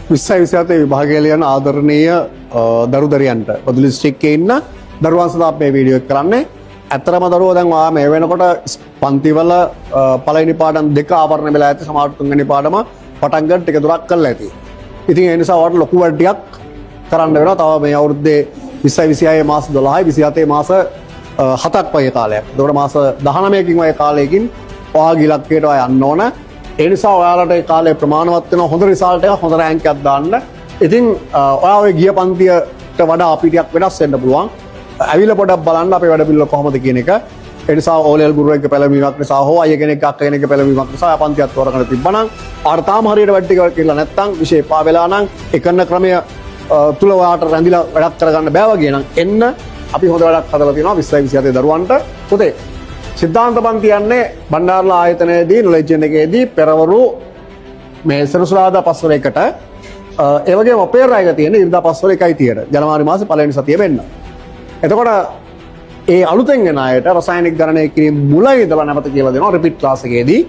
20 27 විභාගය ලියන ආදරණීය දරු දැරියන්ට, බදුල්ල දිස්ත්‍රික්කයේ ඉන්න දරුවන් සඳහා අපි මේ වීඩියෝ එක කරන්නේ. ඇත්තටම දරුවෝ, දැන් ඔයා මේ වෙනකොට පන්තිවල පළවෙනි පාඩම් දෙක ආවරණය වෙලා ඇති. සමහර තුන්වෙනි පාඩම පටන් ගන්න ටික දුරක් කරලා ඇති. ඉතින් ඒ නිසා ඔයාලට ලොකු වැඩ ටිකක් කරන්න වෙනවා. තව මේ අවුරුද්දේ 20 26 මාස 12යි, 27 මාස 7ක් වගේ කාලයක්. එතකොට මාස 19කින් වගේ කාලයකින් ඔයාගේ ඉලක්කයට ඔයා යන්න ඕන. ඒ නිසා ඔයාලට ඒ කාලය ප්‍රමාණවත් වෙනවා හොඳ රිසල්ට් එකක්, හොඳ රෑන්ක් එකක් දාන්න. ඉතින් ඔයා ඔය ගිය පන්තියට වඩා අපි ටිකක් වෙනස් වෙන්න පුළුවන්. ඇවිල්ලා පොඩක් බලන්න අපේ වැඩ පිළිවෙල කොහොමද කියන එක. ඒ නිසා ඕ ලෙවල් ගුරුවරයෙක්ගේ පෙළඹවීමක් නිසා හෝ අයියා කෙනෙක්, අක්කා කෙනෙක්ගේ පෙළඹවීමක් නිසා ඔයා පන්තියක් තෝරගෙන තිබ්බනම්, අර තාම හරියට වැඩ ටික කියලා නැත්නම්, විෂය එපා වෙලා නම්, ඒ කරන ක්‍රමය තුල ඔයාට රැඳිලා වැඩක් කරගන්න බෑ වගේ නම්, එන්න, අපි හොඳ වැඩක් හදලා තියෙනවා 20 27 දරුවන්ට. පුතේ, සිද්ධාන්ත පන්ති යන්නේ බණ්ඩාරලා ආයතනයේදී නොලෙජ් එකේදී පෙරවරු මේ සෙනසුරාදා පස්වර 1ට, ඒ වගේම අපේ රායක තියෙන ඉරිදා පස්වර 1:30ට ජනවාරි මාසේ පළවෙනි සතියේ වෙන්න. එතකොට ඒ අලුතෙන් එන අයට රසායනික ගණනය කිරීම මුල ඉඳලා නැවත කියලා දෙනවා රිපීට් ක්ලාස් එකේදී.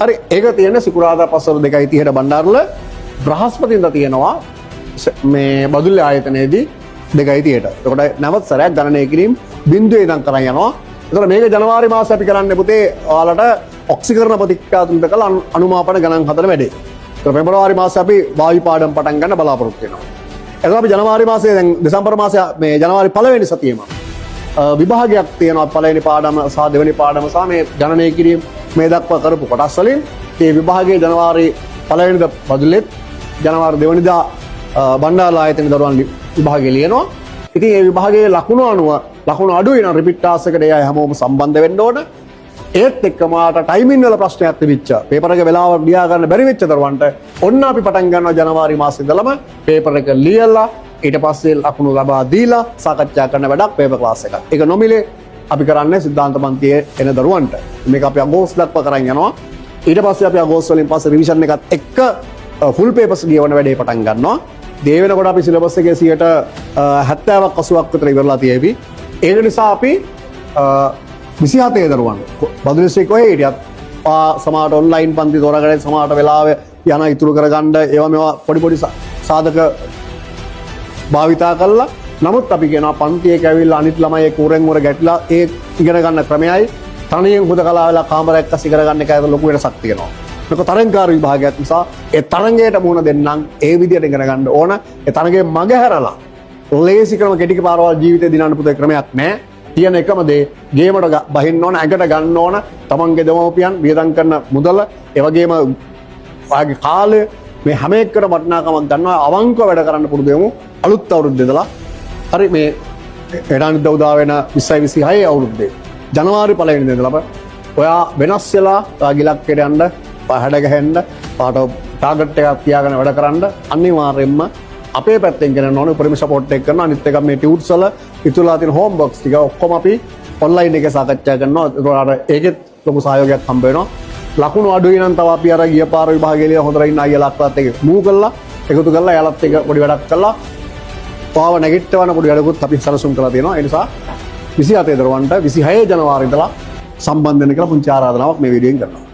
හරි, ඒක තියෙන සිකුරාදා පස්වර 2:30ට බණ්ඩාරල, බ්‍රහස්පතින්දා තියෙනවා මේ බදුල්ල ආයතනයේදී 2:30ට. එතකොට නැවත සැරයක් ගණනය කිරීම බිඳුවේ ඉඳන් කරන් යනවා. එතකොට මේක ජනවාරි මාසේ අපි කරන්නේ පුතේ ඔයාලට ඔක්සිකරණ ප්‍රතික්‍රියා තුනට කළ අනුමාපන ගණන් හදන වැඩේ. එතකොට පෙබරවාරි මාසේ අපි වායු පාඩම් පටන් ගන්න බලාපොරොත්තු වෙනවා. එතකොට අපි ජනවාරි මාසේ, දැන් දෙසැම්බර් මාසේ, මේ ජනවාරි පළවෙනි සතියේම විභාගයක් තියෙනවා, පළවෙනි පාඩම සහ දෙවෙනි පාඩම සහ මේ ගණනය කිරීම මේ දක්වා කරපු කොටස් වලින්. ඒ විභාගයේ ජනවාරි පළවෙනිදා බදුල්ලෙත්, ජනවාරි දෙවෙනිදා බණ්ඩාරලා ආයතන දරුවන් විභාගය ලියනවා. ඉතින් ඒ විභාගයේ ලකුණු අනුව, ලකුණු අඩුයි නම් රිපීට් ක්ලාස් එකට ඒ අය හැමෝම සම්බන්ධ වෙන්න ඕන. ඒත් එක්කම ඔයාට ටයිමින් වල ප්‍රශ්නයක් තිබිච්ච, පේපර් එක වෙලාව ලියා ගන්න බැරි වෙච්ච දරුවන්ට ඔන්න අපි පටන් ගන්නවා ජනවාරි මාසෙ ඉඳලම පේපර් එක ලියලා ඊට පස්සේ ලකුණු ලබා දීලා සාකච්ඡා කරන වැඩක්, පේපර් ක්ලාස් එකක්. ඒක නොමිලේ අපි කරන්නේ සිද්ධාන්ත පන්තියේ එන දරුවන්ට. මේක අපි අගෝස්තු දක්වා කරන් යනවා. ඊට පස්සේ අපි අගෝස්තු වලින් පස්සේ රිවිෂන් එකත් එක්ක ෆුල් පේපර්ස් ලියවන වැඩේ පටන් ගන්නවා. ඒ වෙනකොට අපි සිලබස් එකේ 70ක් 80ක් විතර ඉවරලා තියෙවි. ඒක නිසා අපි 27 දරුවන් බදුල්ල දිස්ත්‍රික්කේ කොහේ හිටියත් සමහරට ඔන්ලයින් පන්ති තෝරාගෙන, සමහරට වෙලාව යන ඉතුරු කරගන්න ඒවා මේවා පොඩි පොඩි සාධක භාවිතා කරලා, නමුත් අපි කියනවා පන්තියක ඇවිල්ලා අනිත් ළමයි එක්ක උරෙන් උර ගැටිලා ඒ ඉගෙන ගන්න ක්‍රමයයි තනියෙන් හුදකලා වෙලා කාමරයක් අස්සේ ඉගෙන ගන්න එක අතර ලොකු වෙනසක් තියෙනවා. මේක තරඟකාරී විභාගයක් නිසා ඒ තරඟයට මුහුණ දෙන්නම් ඒ විදියට ඉගෙන ගන්න ඕන. ඒ තරඟයේ මග හැරලා ලේසි ක්‍රම, කෙටි පාරවල් ජීවිතේ දිනන්න පුතේ ක්‍රමයක් නෑ. තියෙන එකම දේ ගේමට බහින්න ඕන, ඇඟට ගන්න ඕන, තමන්ගේ දෙමව්පියන් වියදම් කරන මුදල, ඒ වගේම ඔයාගේ කාලය, මේ හැම එකකටම වටිනාකමක් ගන්නවා. අවංකව වැඩ කරන්න පුරුදු වෙමු අලුත් අවුරුද්දේ ඉඳලා. හරි, මේ හෙට අනිද්දා උදා වෙන 20 26 අවුරුද්දේ ජනවාරි පළවෙනිදා ඉඳලා ඔයා වෙනස් වෙලා ඔයාගේ ඉලක්කයට යන්න, ඔයා හැඩ ගැහෙන්න, ඔයාට ටාගට් එකක් තියාගෙන වැඩ කරන්න අනිවාර්යයෙන්ම අපේ පැත්තෙන් කරන්න ඕනේ උපරිම සපෝට් එක කරනවා. අනිත් එක මේ ටියුට්ස් වල ඉතුරුලා තියෙන හෝම්වර්ක්ස් ටික ඔක්කොම අපි ඔන්ලයින් එකේ සාකච්ඡා කරනවා. ඒතකොට අර ඒකෙත් ලොකු සහයෝගයක් හම්බ වෙනවා. ලකුණු අඩුයි නම් තව අපි අර ගිය පාර විභාගයේ ලියලා හොඳට ඉන්න අයියලා අක්කලාත් එක්ක මූව් කරලා, එකතු කරලා, එයාලත් එක්ක පොඩි වැඩක් කරලා පාව නැගිටවන පොඩි වැඩකුත් අපි සැලසුම් කරලා තියෙනවා. ඒ නිසා 27 දරුවන්ට 26 ජනවාරි ඉඳලා සම්බන්ධ වෙන්න කියලා පුංචි ආරාධනාවක් මේ වීඩියෝෙන් කරනවා.